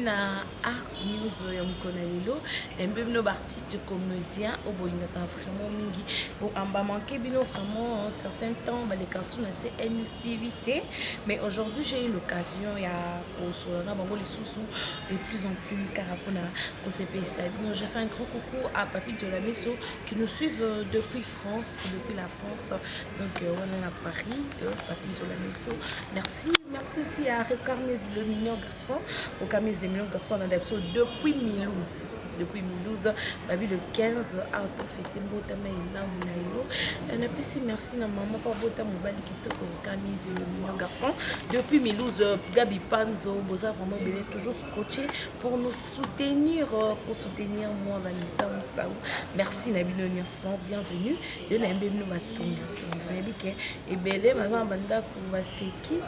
Na Art News ya mokolo na lelo, nayambi bino baartiste comédien oyo bolingaka vraiment mingi. Bon, bamanke bino vraiment certain temps, baleka su na CN News TV te, mais aujourd'hui j'ai eu l'occasion ya kosolola na bango lisusu de plus en plus kaka mpona kosepelisa bino. Je fais un grand coucou à Papi Diolamiso qui nous suivent depuis France, depuis la France, donc wana na Paris, Papi Diolamiso, merci. Merci aussi à Recarnes, le mignon garçon. Recarnes, le mignon garçon, on a depuis Mulhouse. Depuis Mulhouse, babi le 15 août, fêté mbotama elamu na yo. Napesi merci na maman pa bota mobali kitoko Recarnes, le mignon garçon. Depuis Mulhouse, Gabi Panzo, boza vraiment belé, toujours scotché pour nous soutenir, pour soutenir moi, Vanessa Moussaou. Merci na bino nyonso, bienvenue. Yo na yembe bino batonga. Nayebi ke ebele baza na bandako baseki,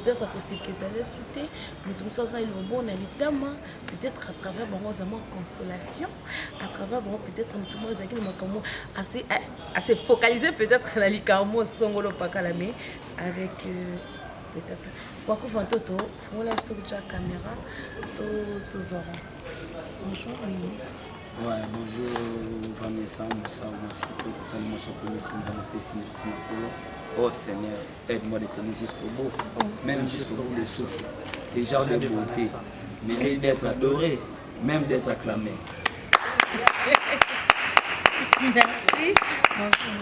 peut-être koseka ezali esu te, moto mosusu aza elobo na litama, peut-être à travers bango aza mwa consolation, à travers bango peut-être moto moko azalaki na makambo ase focaliser peut-être na likambo songolo pakala, mais avec peut-être wakufa ntoto fungola biso kotya caméra tozwaka. Bonjour Mimi. Ouais, bonjour Vanessa Moussa, mwasi kitoko, tali mwasi okomisi Nzambe apesi merci na Nkolo. Oh Seigneur, aide-moi de tenir jusqu'au bout, même jusqu'au bout de souffle. Ce genre de beauté mérite d'être adoré, même d'être acclamé. Merci. Bonjour.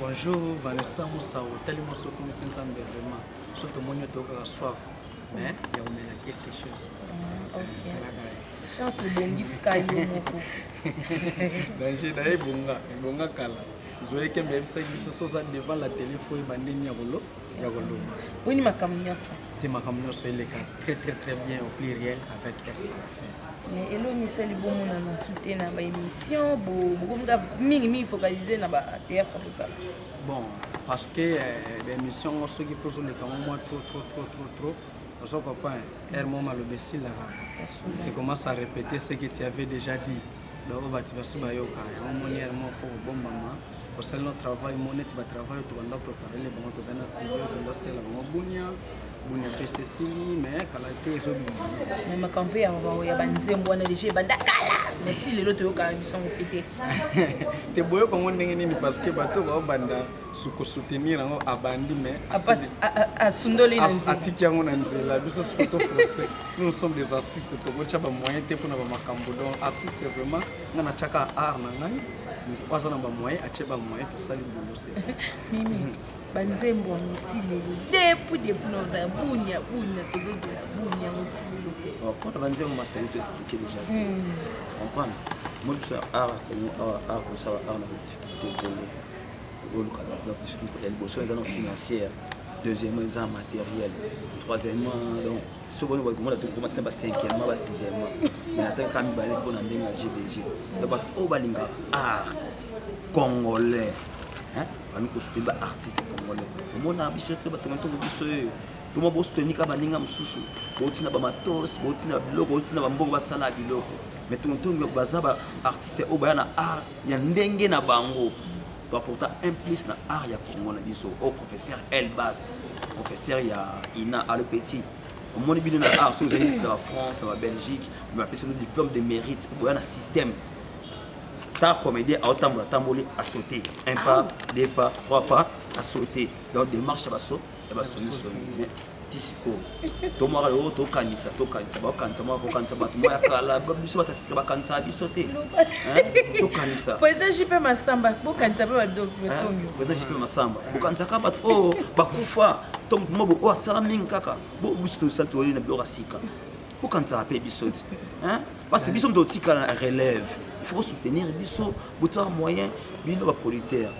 Bonjour Vanessa Moussa, otali mwasi okomisi Nzambe vraiment. So tomoni yo tokaka soif, mais ya komela quelque chose. Ok, chance obongisika yo moko. Danger na ebonga ebonga kala zoyeke mbe yebisaki biso so oza devant la télé, faut oyeba ndenge ya koloba. Boni makambo nyonso? Te, makambo nyonso eleka très très très bien, au pluriel avec S à la fin. Mais eloni esali bomonana su te na baémission, bokomika mingimingi focalise na bathéâtre bosala? Bon, parce que baémission ngo soki mpo ozoleka ngo mwa trop trop trop trop trop, ozo comprendre, heure mo maloba esilaka, tu commences à répéter ce que tu avais déjà dit. Donc oyo bato basi bayoka yango, moni heure mo faut kobombama, osali no travail mo neti batravail oyo tobanda préparele bango. Tozali na studio, tobanda osala bango bunia bunia mpe sesili, mais kala te ezobima. Mais makambo mpe ya banzembo wana déjà ebanda kala, mais ti lelo toyokaka biso yango mpe te. Te, boyoka yango ndenge nini? Parce que bato baobanda kosoutenir yango abandi, mais asundoli. Atiki yango na nzela. Biso soki toforce, nous sommes des artistes, tokotya bamoyen te mpona bamakambo. Donc artiste vraiment, nga natiaka art na ngai, moto oyo aza na bamoyen atie bamoyen, tosali boulot se. Mimi, banzembo yango ti lelo, depuis nota bunya bunya, tozozela bunya yango ti lelo. Mpona banzembo, master, to expliqué déjà te, comprendre mo biso ya art Congo awa, art kosala art na badifficulté ebele. Oluka difficulté ya liboso eza na financière, deuxièmement eza matériel, troisièmement, donc soki omona tokoma tina ba cinquièmement, ba sixièmement, mais ata kaka mibale mpona ndenge ya GDG. Donc bato oyo balingaka art congolais bami kosoutenir baartiste congolais, omona biso te, batonga ntongo biso oyo toma bosoutenir kaka baninga mosusu, botina bamatos, botina biloko, botina bambongo, basala biloko, mais tongo ntongo baza baartiste oyo baya na art ya ndenge na bango, toapporta un plus na art ya Congo na biso. Oyo professeur Elbas, professeur ya ina alo petit, omoni bino na art, soki ozali neti na bafrance, na babelgique, bapesi bino diplôme de mérite, boya na système ta comédien aotambola, tamboli, asauté un pas, deux pas, trois pas, asauté. Donc démarche ya baso ya basomisoni, mais ti sikoyo tomwaka oyo tokanisa, tokanisa, baokanisa mwaka, kokanisa bato mwa ya kala, biso bato ya sika bakanisaka biso te, tokanisa. Président JP Masamba, bokanisa mpe batongi. Président JP Masamba, bokanisaka bato oyo bakufa to moto mo oyo asala mingi kaka biso tosali, toyei na biloko ya sika, bokanisaka mpe biso ti, parce que biso moto otikala na relève, il faut soutenir biso, botiaka moyen. Bino baproducteur,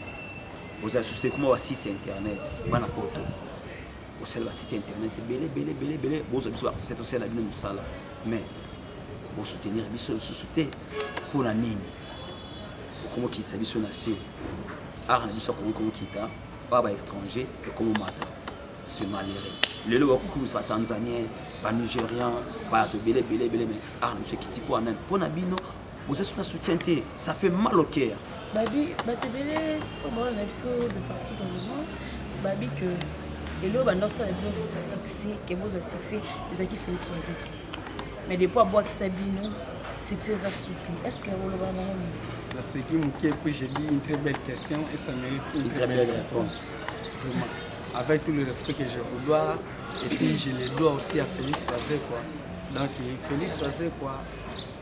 bozala société koma basite internet, bana poto bosala basite internet ebele ebele ebele ebele, bozwa biso baartiste, tosala na bino mosala, mais bosoutenir biso lisusu te. Mpona nini okomokitisa biso na se? Art na biso akomi komokita, oyo baétranger ekomomata, c'est malheureux. Lelo bakokumisa batanzanien, banigérien, bato ebele ebele ebele, mais art na biso ekiti. Mpo nani? Mpo na bino boza so na soutien te, ça fait mal au cœur. Babi bato ebele oyo baona na biso de partout dans le monde, babi que eloko banda osala bino succès, ke bozwa succès, ezalaki Félix Wazekwa. Mais depuis abwakisa bino, succès eza suki. Est ce que oloba bango nini? Naseki moke, puis j'ai dit une très belle question et ça mérite une très belle réponse. Vraiment, avec tout le respect que je vous dois, et puis je le dois aussi à Félix Wazekwa. Donc Félix Wazekwa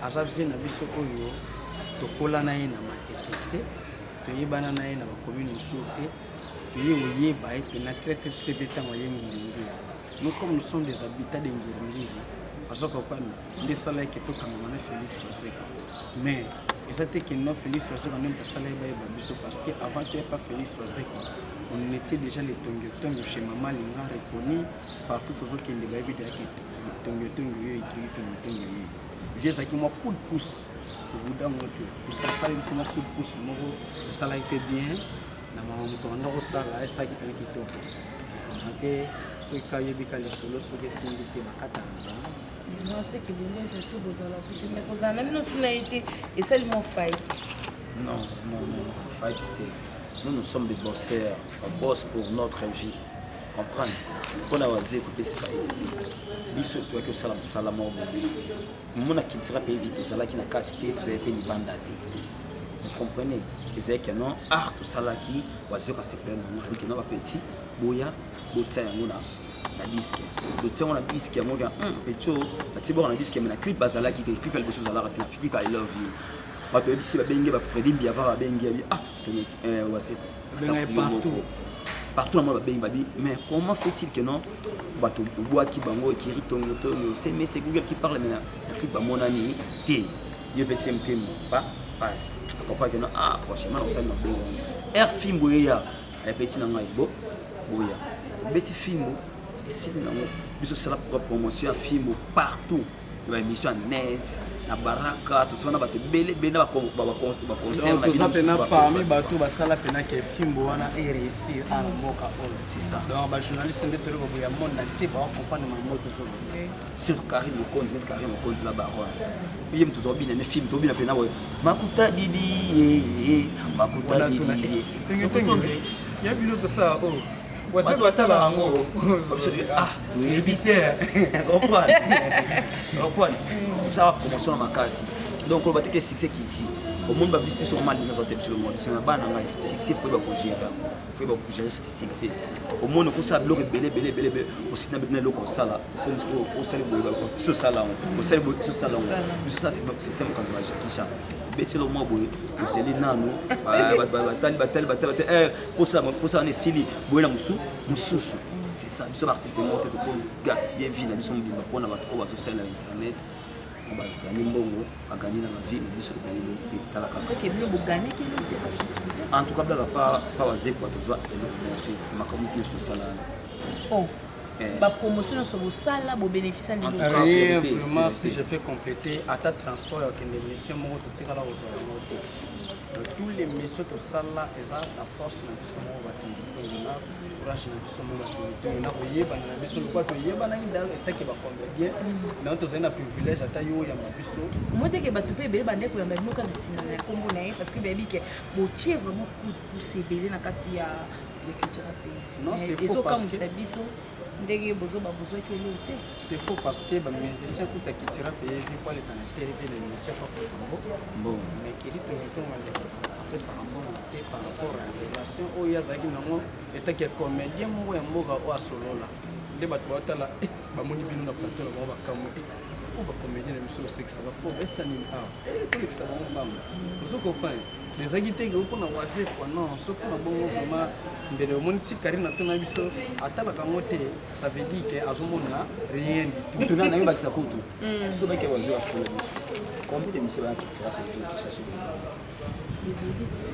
aza vieux na biso oyo tokola na ye na Matete te, toyebana na ye na bacommune mosusu te, toye koyeba ye mpena très très très bien ntango aye Ngiringiri. Nous, comme nous sommes des habitants de Ngiringiri, aza kopana nde esalaki tokangama na Félix Wazekwa. Mais eza te ke non, Félix Wazekwa nde moto asala ye bayeba biso, parce que avant toyepa Félix Wazekwa, on était déjà les tongo chez Mama Linga, reconnu partout. Tozokende, bayebi deya ke tongo tongo oyo ekili tongo tongo oyo vie ezalaki mwa coup de pouce. Tobudango te, asali biso mwa coup de pouce moko, esalaki mpe bien na mama. Moto banda kosala esalaki mpena kitoko mpe soki ka oyebi ka lisolo, soki esimbi te, bakataka bango. Non, c'est que bongo biso bozala so te, mais kozala na bino suna ye te, esali mwa fight. Non, non, non, non, fight te. Nous, nous sommes des bosseurs, on bosse pour notre vie. Comprendre? Mpona waze kopesi fight te. Biso toyaki kosala mosala moko boye. Mona Cultura Pays Vie, tozalaki na kati te, tozali mpe libanda te. Vous comprenez? Ezalaki non, art tosalaki, Wazekwa asepela nango, abi ke non, bapeti boya botia yango na disque. Totia yango na disque yango ka petit oyo batie boko na disque, mais na clip bazalaki te. Clip ya liboso ezalaka te. Na clip "I Love You", bato oyebisi babenge bafredi Mbiava, babengi abi ah Wazekwa. Babenga ye partout. Partout na mwa babengi babi. Mais comment fait-il que non, bato obwaki bango ekiri tongo tongo, c'est mais c'est Google qui parle, mais na clip bamonani te. Ye mpe cmk pa pasi acomprendre que non, ah, prochainement nakosali na bengo air fimbo eya ayapeti na ngai bo boya obeti fimbo esili nango. Biso osala promotion ya fimbo partout na baémission ya Nes na Baraka, tosala na bato ebele ebele na baconcert. Toza mpena parmi bato basala mpena ke fimbo wana eréussir a na mboka oyo. C'est ça. Donc bajournaliste nde toloba boya monde entier baocomprendre mambo tozoloba. Surtout Karine Mokonzi, neti Karine Mokonzi la baronne, ye moto tozobina ne film, tobina mpena boye makuta didi makuta didi. Ya bino tosala oyo wase batala yango. Ah, toyebi te, comprendre, comprendre. Tosala promotion na makasi. Donc koloba te ke succès kiti. Omoni biso mama alingi azwa te, biso longo biso na bana na ngai. Succès, faut bakogérer, faut bakogérer succès. Omoni okosala biloko ebele ebele ebele ebele, osina na eloko osala, osali boye, biso osala yango, osali boye, biso osala yango. Biso osala système mokanzi ba Jackie Chan, obeteli mwa boye, ozeli nanu, batali batali batali batali, posa wana esili boye na mosu mosusu. C'est ça. Biso baartiste moko te toko gaspiller vie na biso mobimba mpona bato oyo bazosala na internet, bagani mbongo, bagani na bavie na biso, togani eloko te. Talaka, en tout cas blaka pa Wazekwa, tozwa eloko moko te. Makambo nyonso tosala wana. Bapromotion nyonso bosala, bobénéficie ndenge? Rien vraiment. Si je fais compléter, ata transport ya okende mission moko totikala kozwa yango te. Donc tous les missions tosala eza na force na biso moko, batongitongi na courage na biso moko, batongitongi na koyebana na biso lokola toyebanaki etake bacomédien. Donc tozali na privilège ata yo oyamba biso. Moi teke bato mpe ebele bande koyamba bino kaka na nsima na nkombo na ye, parce que bayebi ke botie vraiment coup de pouce ebele na kati ya Cultura Non, c'est faux parce que ezokamwisa biso ndenge bozoba bozwaki eloko te. C'est faux, parce que bamusicien kuta Cultura Pays Vie po aleka na tv na émission fafuta ngo. Bon. Mais keli tongitongo apesaka mbongo te par rapport à relation oyo azalaki nango etaki ya comédien moko ya mboka oyo asolola nde bato baotala bamoni bino na plateau na bango, bakamwe oyo bacomédien na biso basekisaka fo baesa nini awa, tolekisa bango mbamba. Ozo comprendre, ezalaki te ke mpona Wazekwa. Non, so mpona bongo vraiment mbele omoni ti Karine atuna biso atalaka yango te, ça veut dire ke azomona rien du tout. Tuna naye bakisa kutu so bake bazwa afola biso. Combien de missions bayakitira pe Kinshasa?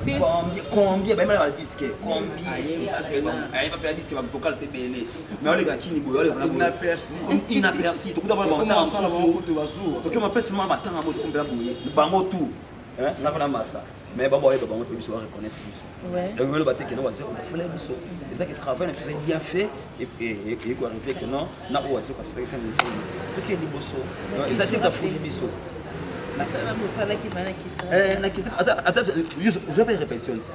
Combien, combien bayeba na badisque? Combien ayeba mpe badisque, bavocal mpe ebele, mais oleka kini boye, oleka inaperçu. Inaperçu. Tokuta bana batanga mosusu, tokema mpe sima batanga mo tokombela boye bango tout nga mpona masa, mais bango bayeba bango mpe biso bareconnaître biso. Donc oyo bateke no Wazekwa bafula biso, eza ke travail na biso eza bien fait, ekoarrive ke non, na oyo Wazekwa asalakisa misala, toke liboso. Eza te tafuli biso. Bosalaki vana. Ata oza mpe répétition ti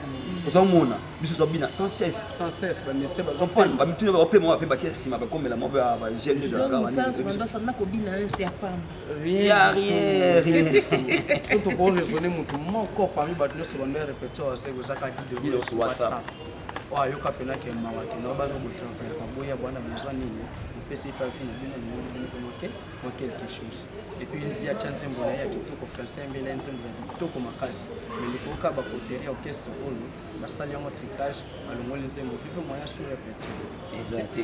ozomona biso tozobina sans cesse. Sans cesse, bamusicien. Comprendre, bamituna bapema bape bake nsima, bakomela mo bagene. Kobina nyonso ya pamba. Ya rien, rien. So tokoraisonne motu moko parmi bato nyonso bando ya répétition aseko ezaka. Didos WhatsApp. Oyo ayoka mpena ke mawa ke na bana botravaillaka boya bwana besoin nini opesi epa fi na bino alingi bino mpe moke mwa quelque chose. Et puis vie atya nzembo na ye ya kitoko, français mbela nzembo ya kitoko makasi, mais likolo kaka bakotere ya orchestre oyo basali yango tricage, balongoli nzembo vi mpe moyen sur répétition. Eza te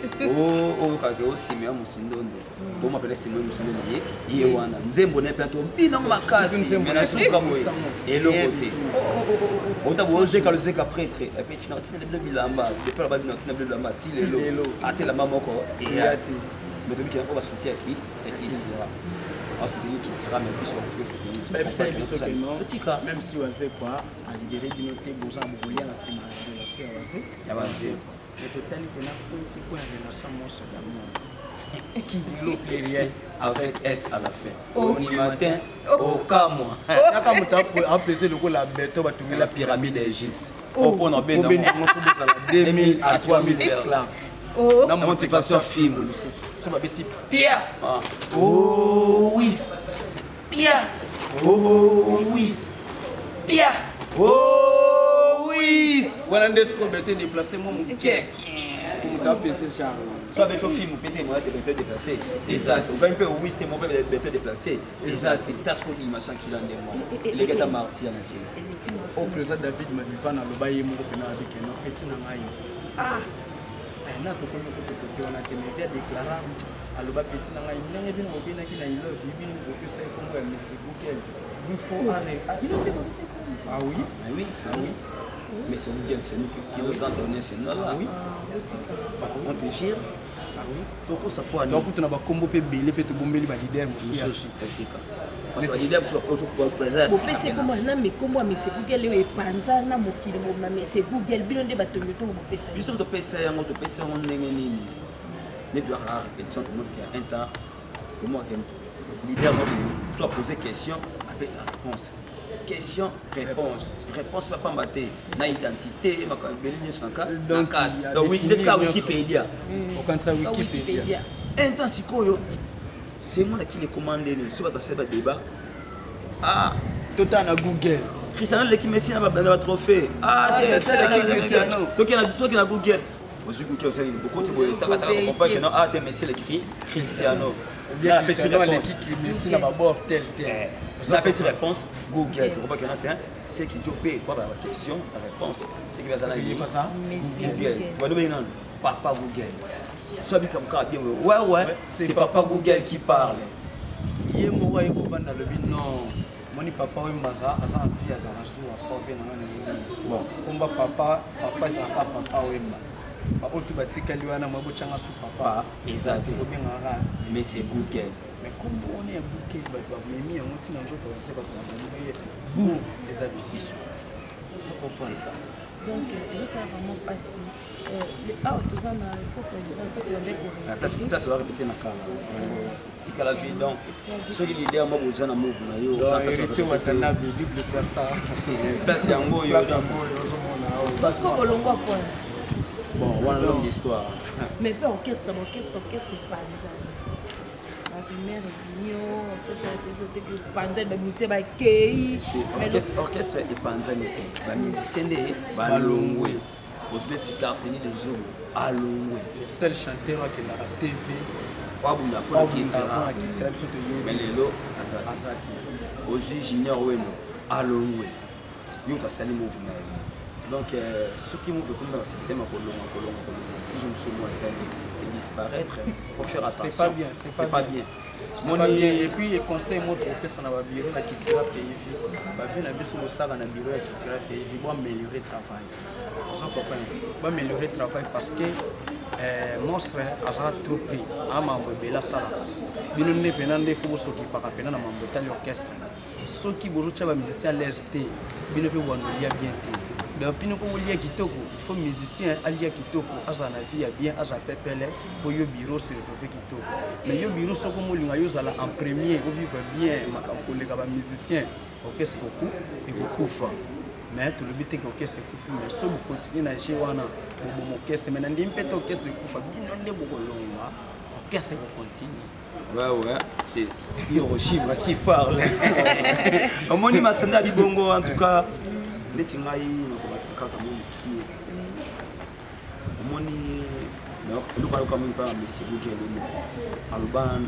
oyokaka osima ya mosindondo, toma mpena nsima ya mosindondo ye ye wana nzembo na ye mpena tobinango makasi, mais na suka boye eloko te. Ota bozeka lozeka prêtre epe tina tina bino bilamba depuis na babino tina bino bilamba ti lelo atelamba moko eya te. Mais tobiki yango basoutien yaki yakitira basoutenir kitira, mais biso bayebisa biso ke non, même si Wazekwa alibere bino te, boza bokolia na nsima ya relation ya Waze. Ya Waze. Mais totali mpena konti mpo ya relation monstre d'amour kilo pluriel. Avec S à la fin. Au matin, okamwa. Kaka moto apese lokola beto batongela. La pyramide d'Égypte. Mpona obenda ngo fo bozala 2000 à 3000 esclaves. Na motivation film. Lisusu so babeti pia. Oh wis pia, oh wis pia, oh wis. Wana nde siko bete déplace mwa moke, moto apese charle. So abeti film pete moya te, bete déplacé eza te. Okai mpe wis te, mo mpe bete déplacé eza te. Tasiko animation kila nde mwa eleki ata marti ya na kila. Au président David Madivan aloba ye moko mpena abike no peti na ngai ah na tokomi kote kote wana te, mais via déclara aloba peti na ngai ndenge bino bobinaki na ilove, bino bopesa ye kombo ya Messi Google, il faut ah oui. Ah oui, c'est oui. Mais c'est Google, c'est nous qui nous a donné ce nom-là. Ah oui. On te gère. Ah oui. Tokosa po. Donc tuna bakombo mpe ebele mpe tobombeli baleader mosusu. Mosusu esika. Parce que baleader mosusu baza. Bopesi kombo na mikombo ya Mese Google oyo epanza na mokili mobima. Mese Google, bino nde batongi ntongo bopesa. Biso topesa yango, topesa yango ndenge nini? Nde toyaka répétition, tomoni ya un temps, tomonaka leader moko soit poser question, apesa réponse, question réponse, réponse bapamba te na identité, makambo ebele nyonso na kase. Donc ndeti kaka Wikipédia. Okanisa Wikipédia. Un temps sikoyo semo na kini ekoma ndeni so bato basali badébat ah. Totala na Google. Cristiano aleki Messi na batrophée. Ah te, toke na Google, ozwi Google, osali bokoti boye takataka, comprendre que non, ah te, Messi aleki Cristiano. Cristiano aleki Messi na babord tel tel. Napesi réponse Google, tokoba que na te ce qui jo mpe kwa baquestion réponse ce qui baza na Google, tobandi nano papa Google so abika mokaka bien. Ouais, c'est papa Google qui parle. Ye moko aye kovanda, alobi non, moni papa oyo aza aza na vie, azala zuwa forve na nga na bon. Komba papa, papa ezalaka papa Wemba, baoyo to batikali wana mwa botyanga su papa. Eza te. Kobengaka. Mais c'est Google. Mais kombo wana ya Google, bato bamemi yango ntina nzoto, baza bato babangi ye bu eza biso. C'est ça. Donc ezosala vraiment mpasi awa toza na espace parce que bandeko. Place, place oa répété na kala tikala vie. Donc soki leader moko oza na move na yo. Héritier Watanabe double place. Place yango oyo. Parce que bolongwa pona. Bon, wana longue histoire. Mais mpe orchestre, orchestre, orchestre epanza, baprimaire ebimi, orchestre epanza, bamusicien bakei. Orchestre epanzani te, bamusicien nde balongwe. Ozwi neti Carseni de Zulu alongwe. Le seul chanteur akendaka TV. Wabunda mpona kitira. Kitira biso toyebi. Mais lelo aza te. Ozwi Junior Wendo alongwe, yo moto asali move na ye. Donc soki move ekomi na basystème ya kolonga, kolonga, kolonga ti jour mosusu mo esali edisparaître, faut faire attention. C'est pas bien. C'est pas bien. C'est pas bien. Et puis conseil moko tokopesa na babureau ya Kitira PV, bavie na biso bosala na bureau ya Kitira PV, boaméliorer travail, ozo comprendre, boaméliorer travail, parce que monstre azala trop pris aa mambo ebele asalaka. Bino nde mpena nde fo bosokipaka mpena na mambo etali orchestre. Soki bozotya bamusicien à l'aise te, bino mpe bwandolia bien te. Donc bino mpo bolia kitoko, il faut musicien alia kitoko, azala na vie ya bien, azala pepele mpo yo bureau se retrouve kitoko. Mais yo bureau soki omolinga yo ozala en premier, ovivre bien makambo koleka ba musicien, orchestre ekokufa. Mais tolobi te ke orchestre ekufi, mais soki bokontinue na jeu wana boboma orchestre. Mais nandimi mpe te orchestre ekufa, bino nde bokolongwa, orchestre ekokontinue. Ouais, c'est Hiroshima qui parle. Omoni masanda ya bibongo, en tout cas, ndeti ngai nakobasa kaka mo mokie. Omoni eloko ayoka mingi mpa monsieur Bugele moko aloba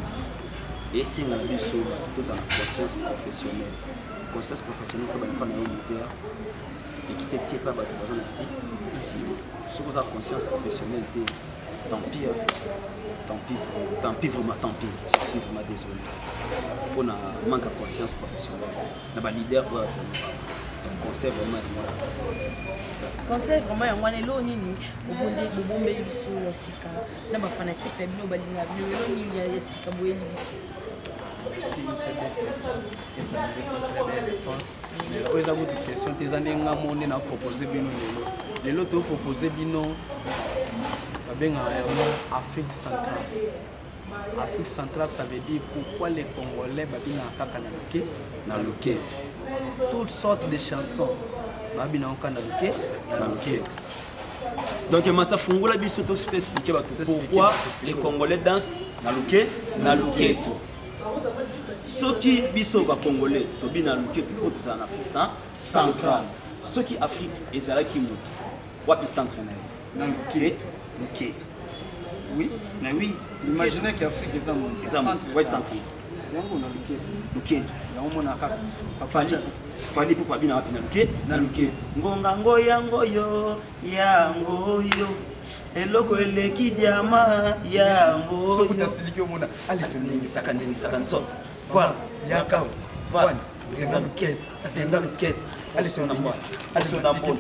esenga na biso bato tozala na conscience professionnelle. Conscience professionnelle fo bana mpa na yo leader ekiti etie mpa bato baza na si nsima. Soki oza conscience professionnelle te, tant pis, hein. Tant pis, tant pis, vraiment tant pis. Je suis vraiment désolé pour na manque de conscience professionnelle na ba leader oyo donc conseil vraiment yango wana, c'est ça. Conseil vraiment yango wana. Eloo nini bobombeli biso ya sika na bafanatike na bino balingaka bino? Eloo nini ya sika boyeli biso? C'est une très belle question et ça mérite une très belle réponse. Mais oyo eza kutu question te, eza nde nga mo nde na propose bino lelo. Lelo topropose bino, babengaka yango Afrique centrale. Afrique centrale, ça veut dire pourquoi les Congolais babinaka kaka na loke, na loketo. Toutes sortes de chansons babinaka kaka na loke, na loketo. Donc masa fungola biso to expliquer bato pourquoi les Congolais dansent na loke, na loketo. Soki biso bacongolais tobina loketo mpo tozala na Afrique centrale. Soki Afrique ezalaki moto, wapi centre na ye? Na loketo. Loketo. Oui. Mais oui. Imaginez qu'Afrique eza moto. Eza moto. Ouais, centre. Yango na loketo. Loketo. Yango mona kaka. Fally, Fally mpo abina wapi? Na loke, na loketo. Ngonga ngo yango yo, yango yo. Eloko eleki diama yango. Soki utasiliki omona alingisaka ningisaka nzoto. Voilà. Yaka. Voilà. Asenga loketo, asenga loketo. Alisona mbona. Alisona mbona.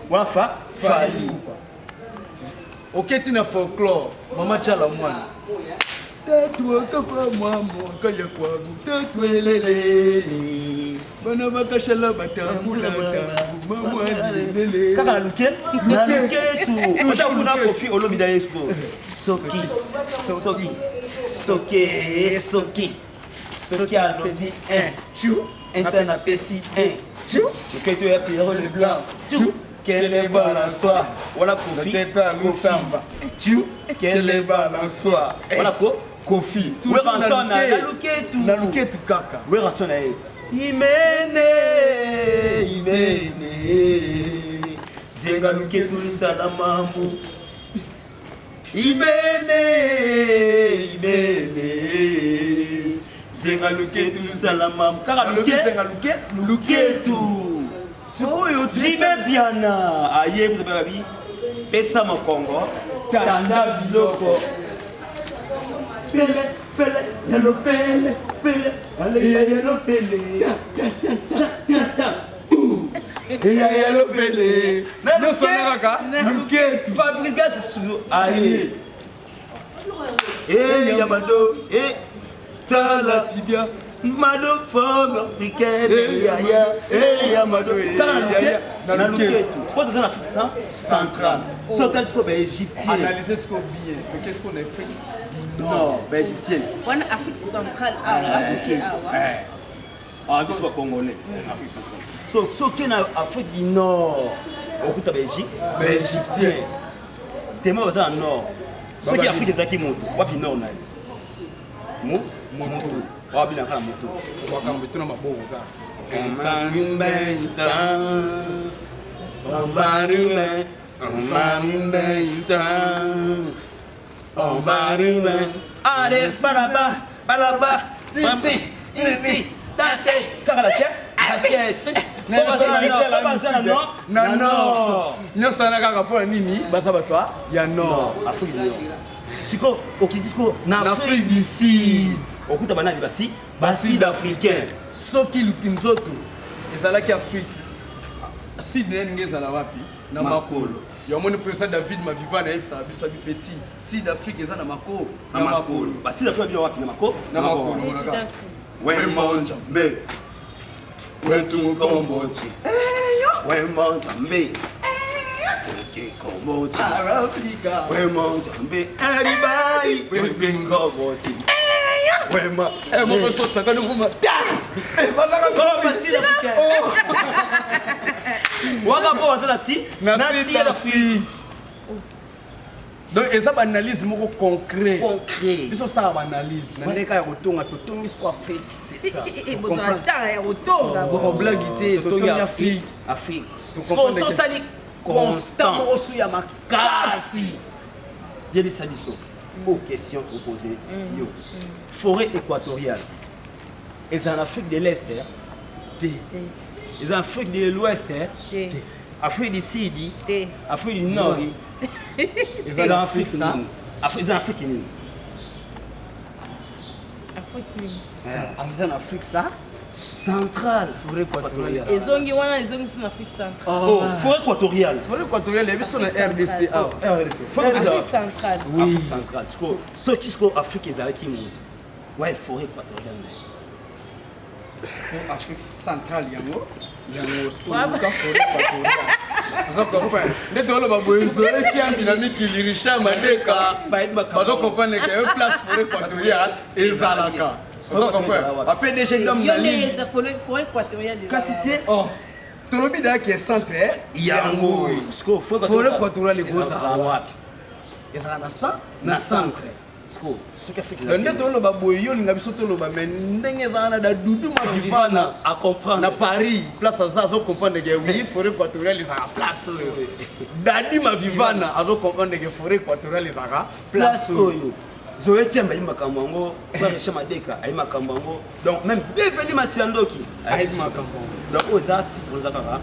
Wana fa Fally. Oketi na folklore, mama Tshala Mwana. Tatu akafa mwambo akaya kwangu tatu elele bana bakashala batambula tambu mamwalelele kaka na luke, na luketu. Ota kuna Kofi Olomide expo. Soki soki soki soki soki alobi 1 tu inter napesi 1 tu loketo ya Pierrot le Blanc tu quel balançoire wana Kofi. Teta Lusamba tu quel balançoire wana ko Kofi. Werrason na luketu. Na luketu kaka. Werrason na ye imene imene zenga luketu lisala mambu imene imene zenga luketu lisala mambu kaka luke zenga luke luketu. Sikoyo jibe biana aye kuta babi pesa mokongo tanda biloko pele pele yalo pele pele ale yalo pele eya yalo pele nyonso wana kaka luketu. Fabregas susu aye e ya mado e tala tibia mado femme africaine yaya e ya mado tala na luketu po toza na Afrique centrale. So otali sikoyo baégyptien. Analyser ce qu'on bien. Donc qu'est-ce qu'on a fait du nord? Nord. Baégyptien. Wana Afrique centrale awa, oke awa. Ah, biso bacongolais, Afrique centrale. So soki na Afrique du Nord, okuta baégyptien tema baza na nord. Soki Afrique ezalaki moto, wapi nord na ye? Moto wabinaka na moto. Makambo etuna maboko kaka. Allez, balaba, balaba, titi, ici, tate, kaka la tête, la tête. Baza na nord, na nord nyonso wana kaka mpo na nini? Baza bato ya nord. Afrique du Nord. Siko, okiti siko na na Afrique du Sud. Okuta banani? Basi, basud africain. Soki luki nzoto ezalaki Afrique sud, na ye ningi ezala wapi? Na makolo. Yamoni président David Maviva nayebisaka biso abi petit sud Afrique eza na makolo. Na makolo. Basud africain bino wapi? Na makolo. Na makolo monaka. Wemonja mbe wetu mukomboti. Wema Nzambe. Oke komoti. Wema Nzambe. Alibai. Oke komoti. Wema. Eh, moko so sakani moma. Eh, balaka Waka po wasala si na na si si ya Afrique. Donc eza ba analyse moko concret. concret. Biso sala ba analyse. Na ndeka ya kotonga totongisi ko Afrique. C'est ça. Bozwa temps ya kotonga. Boko blague te totongi Afrique. Afrique. To Siko comprendre que- osali Constant constant. moko su ya makasi. Kasi. Yebisa biso. Aux questions proposées yo. Forêt équatoriale. Eza en Afrique de l'Est. Hein. Te. Eza en Afrique de l'Ouest. Hein. Te. Afrique du Sud. Te. Afrique du Nord. Eza na Afrique ça. Afrique eza Afrique nini? Afrique nini? Eza na Afrique ça. Centrale. Forêt équatoriale. Ezongi wana ezongi so na Afrique centrale. Oh, forêt équatoriale. Forêt équatoriale ya biso na RDC awa. RDC. Forêt Afrique centrale. Oui. Afrique centrale. Siko soki siko Afrique ezalaki moto. Ouais, forêt équatoriale na ye. Po Afrique centrale yango yango sikoyo forêt équatoriale. Ozo comprendre nde toloba boye zoe kiambi na mikili Richard Madeka Bayebi makambo. bazo comprendre ke yo place forêt équatoriale ezalaka. Ozo comprendre ba PDG d'homme na Yo nde lili. eza forêt forêt équatoriale. ezalaka. Kasi te Oh tolobi daya ke centre yango siko forêt équatoriale ekozala wapi? Ezalaka na cent na centre. Siko soki Afrique Donc nde toloba boye yo olinga biso toloba mais ndenge ezala na da dudu mavivana à comprendre. na Paris place aza azocomprendre ke oui, forêt équatoriale ezalaka place oyo. Dadi Mavivana azocomprendre ke forêt équatoriale ezalaka place place oyo. oyo. Zoé Tiemba ayebi makambo yango, Frère Richard Madeka ayebi makambo yango. Donc même Bienvenu Masiandoki ayebi makambo yango. Donc oyo eza titre eza kaka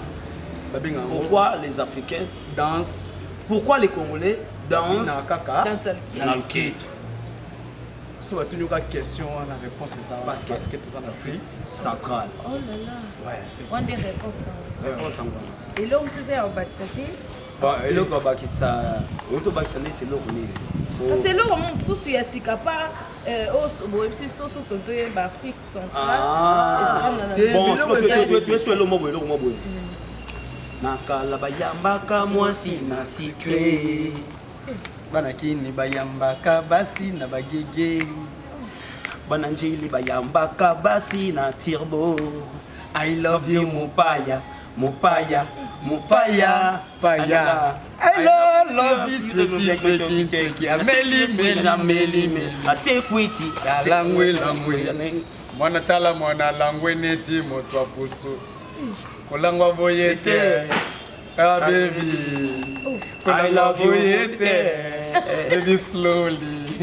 babenga yango pourquoi les Africains danse pourquoi les Congolais dansent na kaka Danse alki. na loketo so batuni yoka question wana réponse eza wana Parce que- parce que toza na Afrique centrale. Oh là là. Ouais, c'est Wana nde réponse nango. Réponse yango wana. Eloko mosusu eza ya kobakisa te. Bon, eloko babakisa, oyo tobakisa neti eloko nini? Kasi eloko mo mosusu ya sika pa oyo boyebisi biso so tonto yeba Afrique centrale. Ah. Ezalaka na- Te- Bon, biloko sikoyo eza- toyesu eloko moko boye, eloko moko boye. Na kala bayambaka mwasi na sikre. Bana kini bayambaka basi na bagege. Bana njili bayambaka basi na tirbo. I love you Mopaya, mopaya, mopaya, paya. I love, love you, tweki, tweki, tweki. Ameli, meli, meli, meli. Atie kwiti. Alangwe, langwe. Mwana tala mwana langwe neti moto ya pusu. Kolangwa boye te. Ah baby. I love you. boye te. Baby slowly.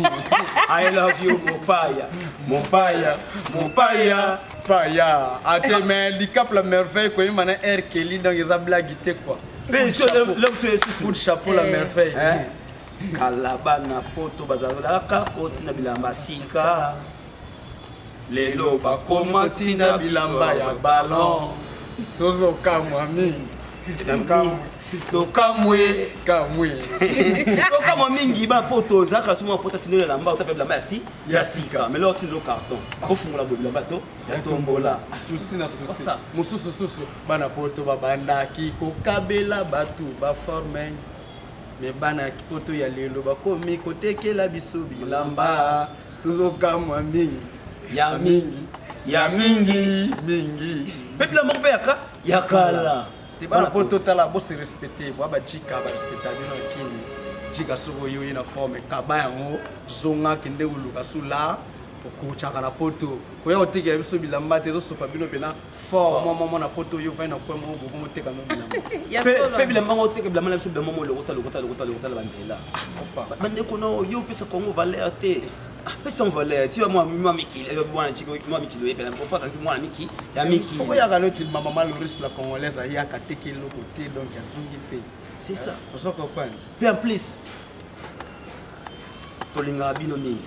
I love you mopaya, mopaya, mopaya. Paya. Ate mais Dicap la merveille koyemba na R Kelly donc eza blague te quoi. Mpe sikoyo eloko so esusu. Coup de chapeau la merveille. Hein? Kala bana poto bazalaka kotina bilamba sika. Lelo bakoma Tina bilamba ya ballon. Tozokamwa mingi. Tokamwa. Tokamwe. Kamwe. Tokamwa mingi bana poto ezalaka soki mwana poto atindeli elamba otape bilamba ya si ya sika, mais lelo otindeli carton bakofungola boye bilamba to ya tombola. Susi na susi. Ça. Mosusu susu bana poto babandaki kokabela bato baforme me bana poto ya lelo bakomi kotekela biso bilamba. Tozokamwa mingi. Ya mingi, ya mingi. Mingi. Mpe bilamba moko mpe yaka ya kala. Te bana poto tala bose respecte bwa bajika barespecta bino ya kini jika soki oyo oye na forme kaba yango zonga kende koluka su la okotyaka na poto koya kotekela biso bilamba te ezosopa bino mpena fort mwa mwa na poto oyo ovai na coin moko bokongo oteka no bilamba. Ya Mpe solo. mpe bilamba yango oteka bilamba na biso bilamba mo lokota lokota lokota lokota na banzela. Bandeko na oyo opesa kongo valeur te. Ah, pesa yango valeur ti mwa mwa mikili mwana chiko mwa mikili oyebela ofasa nti mwana miki ya mikili. Okoyaka noti mama Loris la congolaise ayaka ateki eloko te donc azongi mpe. C'est ça. Ozo comprendre. Mpe en plus tolingaka bino mingi,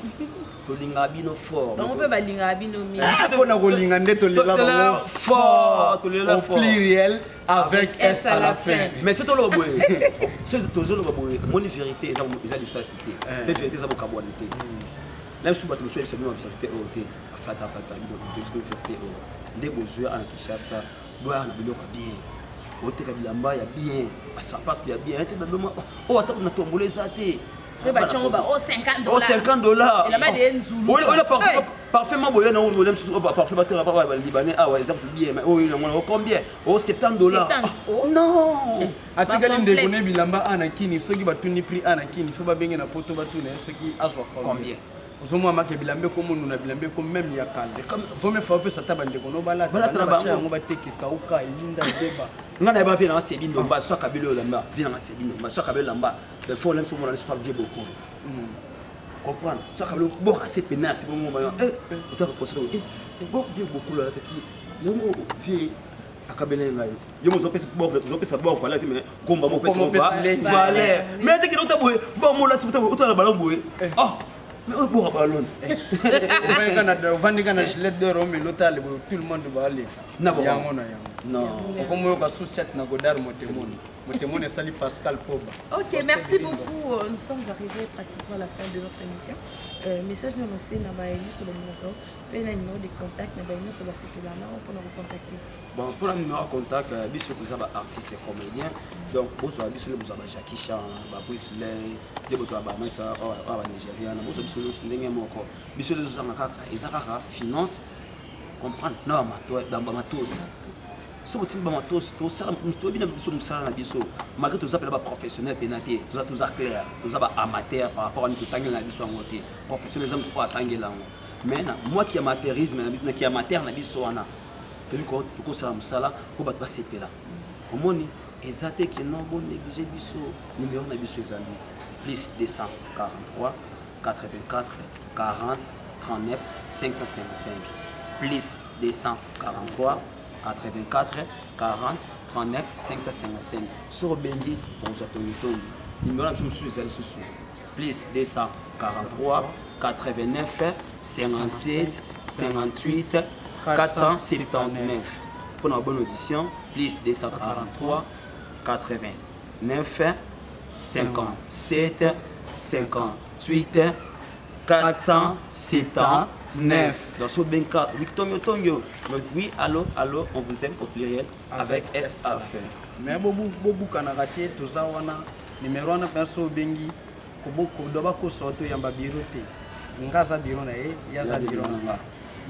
tolingaka bino fort. Bango mpe balingaka bino mingi. Mpona kolinga nde tolela bango fort, tolela au fort. Pluriel avec s à la fin. Mais soki toloba boye, soki tozoloba boye omoni vérité eza eza lisasi te. Mpe vérité eza bokabwani te. Na biso bato mosusu yebisa bino vérité oyo te afata afata bino biso vérité oyo nde bozwa ana Kinshasa boyaka na biloko ya bien. Oteka bilamba ya bien, basapato ya bien, te bilamba oyo ata na tombola eza te. Mpe bationgo ba o 50 Oh, 50 dollars. Elamba de nzulu. Oyo oyo parfum parfum mo boye na oyo mosusu oyo parfum batela ba ba libanais awa eza kutu bien mais oyo yango na combien? Oh 70 dollars. 70, oh. Non. Atikali Ba ndeko ne complexe. bilamba a na kini, soki batuni prix a na kini, fo babenge na poto batuna ye soki azwa combien. Combien? Ozomona make bilamba ekomonuna, bilamba eko même ya kala. Vaut mieux fa opesa ata bandeko no balata, Balata na bana batia bango. yango bateke kauka eyinda ebeba. Nga na yeba vie na sebi ndomba so akabeli oyo lamba, vie na sebi ndomba so akabeli lamba, mais faut même so mona so pas vie beaucoup. Comprendre? So akabeli bo assez pena c'est bon ba eh otaka koso eh bo vie beaucoup là taki yango vie akabeli ngai. Yo mo zopesa bo zopesa bo valeur te mais komba mo pesa Komba va opesa lenge. valeur. Mais te kino boye bo mo la tuta otala ballon boye. Ah mais oyo bo ballon. Ovandika na gilet d'or omela otala boye, tout le monde baaleka Na bango. yango na yango. Non. Okomoyoka susiati na Godard Motemona, Motemona esali Pascal Poba. Ok, merci beaucoup. Nous sommes arrivés pratiquement à la fin de notre émission. Message nous lancé na ba nyonso balingaka mpe na numéro de contact na ba nyonso basepela na mpona kocontacter. Bon, pour la numéro de contact, biso toza ba artiste et comédien. Donc bozwa biso nde bozwa ba Jackie Chan, ba Bruce Lee, nde bozwa ba Mesa oyo ba Nigéria, na bozwa biso nyonso ndenge moko. Biso nde tozanga kaka eza kaka finance, comprendre, na bamatos. So botindi bamatos, tosala toyebi na biso mosala na biso, malgré toza mpena baprofessionnel mpena te, toza clair, toza baamateur par rapport ani totangela na biso yango te. Professionnel eza moto oyo atangela yango, mais na mwa ki amateurisme na ki amateur na biso wana, toyebi tokosala mosala mpo bato basepela. Omoni eza te ke non, bonéglige biso. Numéro na biso ezali plus 243 84 40 39 555, plus 243 84 40 39 555. Soki obengi, okozwa tongitongi. Numéro na biso mosusu ezali susu plus 243 89 57 58 479. Pour la bonne audition, plus 243 89 57 58 479. Dans ce benka, oui, Tonio Tonio. Donc, oui, allô, allô, on vous aime au pluriel avec S à la fin. Mais bobukanaka te, toza wana, numéro wana mpenza so obengi do bakosa toyamba biro te, nga aza biro na ye, ye aza Ya biro biro na na nga.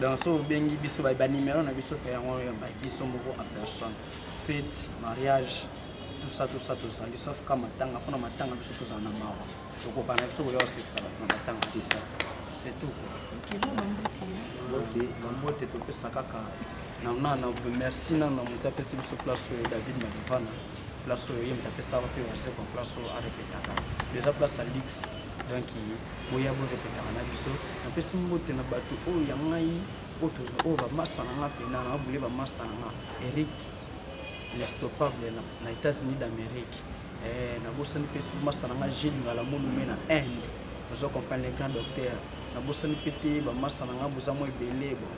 Donc so obengi biso banimero na biso mpe yango oyamba biso moko en personne. Fête, mariage, tout ça, tout ça, tozali, sauf ka matanga. Mpona matanga biso tozala na mawa, tokoka na biso koya kosekisa bato na matanga. C'est ça. C'est tout quoi. Ok, bon, bambote. Ok. Bambote topesa kaka na merci na moto apesi biso place oyo, David Malivana. Place oyo ye moto apesaka mpe wazekwa, place oyo arepetaka déjà, place ya luxe. Donc boya borepetaka na biso. Napesi mbote na bato oyo ya ngai, oyo oyo bamasa na nga mpena na babule, bamasa na nga Eric l'Instoppable na États-Unis d'Amérique. Nabosani mpe susu masa na nga Gelingala Molume na Inde, ozo comprendre, le grand docteur. Nabosani mpe te bamasa na nga, boza mwa ebele. Bon,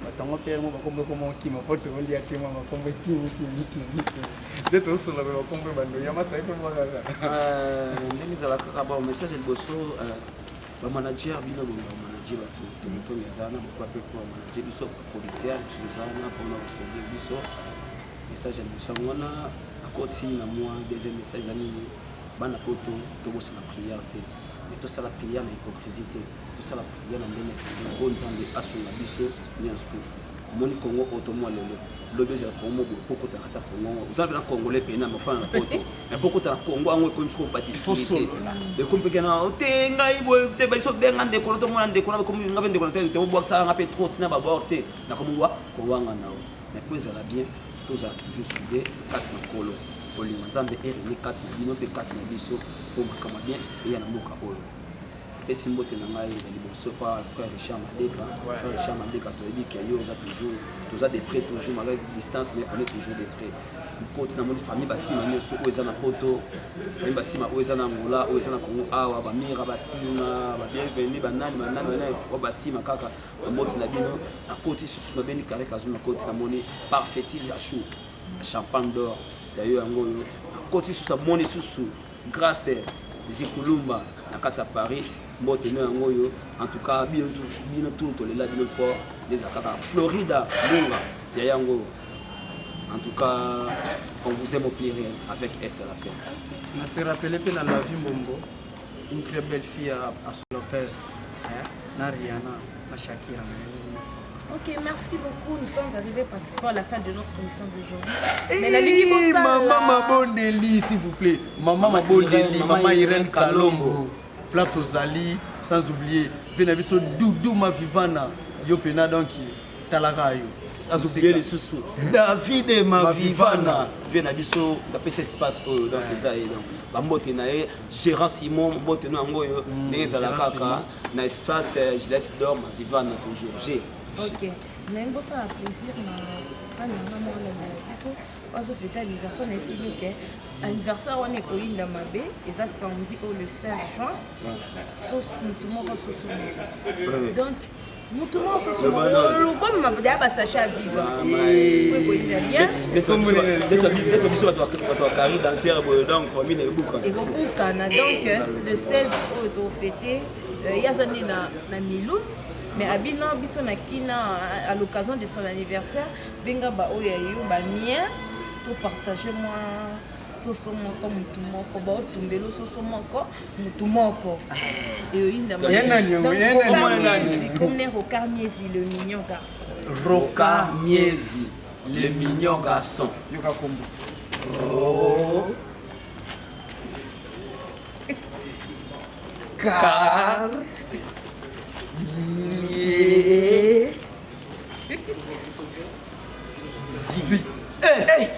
bato yango mpe mo bakombo ekoma okima mpo tokolia te, mwa bakombo ekimi kimi kimi kimi nde tosola mpe bakombo ebando ya masa epe mwa kaka. Ndenge ezala kaka, bon, message ya liboso, bamanager bino bonga bamanager bato tongitongi eza wana, bokoa mpe po bamanager biso producteur, biso toza wana mpona koproduire biso. Message ya liboso yango wana. Akoti na mwa deuxième message eza nini? Bana poto, tobosana prière te, mais tosala prière na hypocrisie te, tosala prière na ndenge esengeli mpo Nzambe asunga biso nyonso. To omoni Congo oyo tomwa lelo, lobi ezala Congo mo boye. Po okota na kati ya Congo yango, oza mpena Congolais pena mofana na poto, mais po okota na Congo yango ekomi soko badifficulté, ekomi mpe kena te. Ngai boye te, biso benga ndeko na tomona ndeko na komi nga mpe ndeko na te te, obwakisaka nga mpe trop tina babord te, nakomi wa kowanga na yo. Mais po ezala bien, tozala toujours soudé kati na Nkolo. Bolingo Nzambe erene kati na bino mpe kati na biso, mpo makambo ya bien eya na mboka oyo. Apesi mbote na ngai ya liboso pa frère Richard Madeka. Frère Richard Madeka, toyebi ke yo oza toujours, toza de près toujours, malgré distance, mais on est toujours de près. Koti namoni famille basima nyonso oyo eza na poto, famille basima oyo eza na Angola, oyo eza na Congo awa, bamira basima, babienvenu, banani banani banani oyo basima kaka, bambote na bino. Nakoti susu nabendi kare kazu, nakoti namoni Parfaitil Achou, champagne d'or ya yo yango oyo. Nakoti susu namoni susu Grâce Zikulumba na kati ya Paris, mbote no yango oyo. En tout cas bino bino tu tolela bino fort, nde eza kaka Florida Mbunga ya yango oyo. En tout cas, on vous aime au pluriel avec S à la fin. Na se rappeler mpe na Lavi Mbombo, une très belle fille à Lopez, hein, na Rihanna, na Shakira. Ok, merci beaucoup. Nous sommes arrivés pratiquement à la fin de notre émission d'aujourd'hui. Mais nalingi bosala. Maman Mabondeli, s'il vous plaît. Maman Mabondeli, Maman Irène Kalombo. Place aux Ali, sans oublier. Vena biso Doudou Mavivana. Yo pena donc talaka yo. Sans oublier lisusu David Mavivana, vie na biso, napesa espace oyo. Donc eza ye, donc bambote na ye, gérant Simon, mbote no yango oyo ndenge ezala Gérant kaka Simon. Na espace Gillette d'Or Mavivana, toujours G. Ok, nalingi bosala plaisir na fan nanga moko olanda biso, azofêter anniversaire na esi ke anniversaire wana ekoyinda mabe, eza samedi oyo le 16 juin. Soso mutu moko, soso moko, donc mutu moko, soso moko, lobomema deya basachet ya Viva ekoyinda bien. Neti biso bato ya carie dentaire boye, donc famille na ebukana. Ekobukana. Donc le 16 oyo tofêter, ye aza nde na Mulhouse, mais abina biso na kina à l'occasion de son anniversaire. Benga baoyo ya yo bamien, topartage mwa soso moko mutu moko, baotumbelo soso moko mutu moko, eyoyinda. Ye nani yango? Ye nani? Komne Rocard Miezi, le mignon garçon. Roca Miezi, le mignon garçon. Yoka kombo. Ro Car Mie Zi. Hey,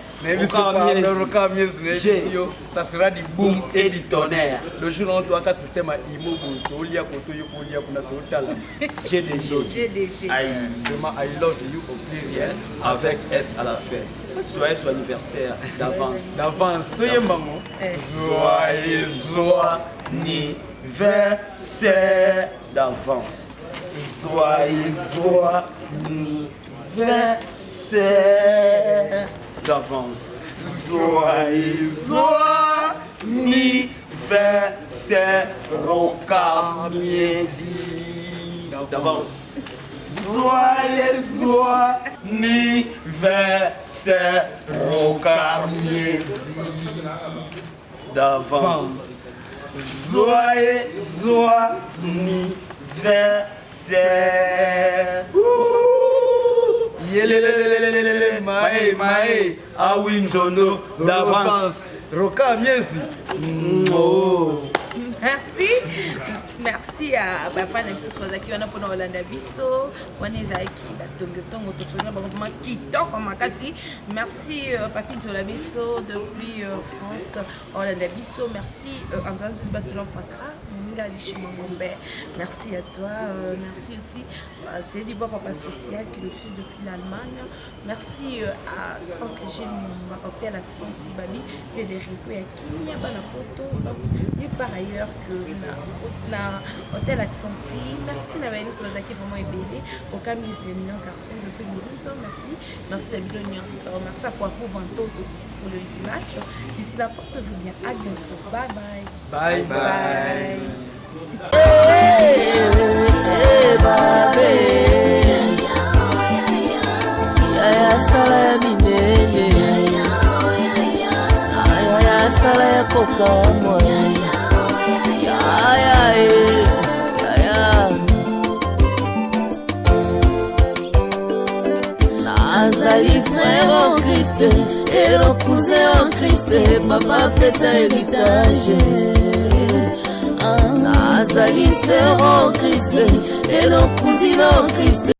Roca Miezi, G. yo, ça sera du boom et du tonnerre. Le jour où toaka système ya imo boye, tolia koto, yo kolia kuna, totala. GDG. GDG. Aïe. Vraiment, I love you au pluriel. Avec S à la fin. Joyeux anniversaire d'avance. D'avance, toyembango. Eh. Joyeux anniversaire d'avance. Joyeux anniversaire d'avance. Joyeux anniversaire, Roca Miezi d'avance. Joyeux anniversaire, Roca Miezi d'avance. Joyeux anniversaire. Yelelelelelele, mae mae. Awi Nzono d'avance. Roca Miezi. Oh. Merci, merci à bafan na biso bazalaki wana mpona kolanda biso. Wana ezalaki batongi ntongo, tosoli na bango vraiment kitoko makasi. Merci Papi Nzola biso depuis France, olanda biso. Merci Antoine Batulon Paka Moninga Alishima Ngombe, merci à toi. Merci aussi c'est du papa social qui nous suit depuis l'Allemagne. Merci à Oncle Gilles Mumba, Hôtel Accent Tibabi et les Rico ya Kimia Bana Poto, donc nulle part ailleurs que na Hôtel Accenti. Merci na baye nyonso bazalaki vraiment ebele. Okamis, le mignon garçon depuis Mulhouse, merci. Merci na bino nyonso. Merci à Kwaku Vanto pour les images. D'ici là, portez-vous bien. À bientôt, bye bye. Bye bye. Babe, yaya, sala ya minene, yaya, sala ya kokamwa, yaya e yaya. Nazali frère en Christ et le cousin en Christ, papa apesa héritage. Nazali sœur en Christ et le cousine en Christ.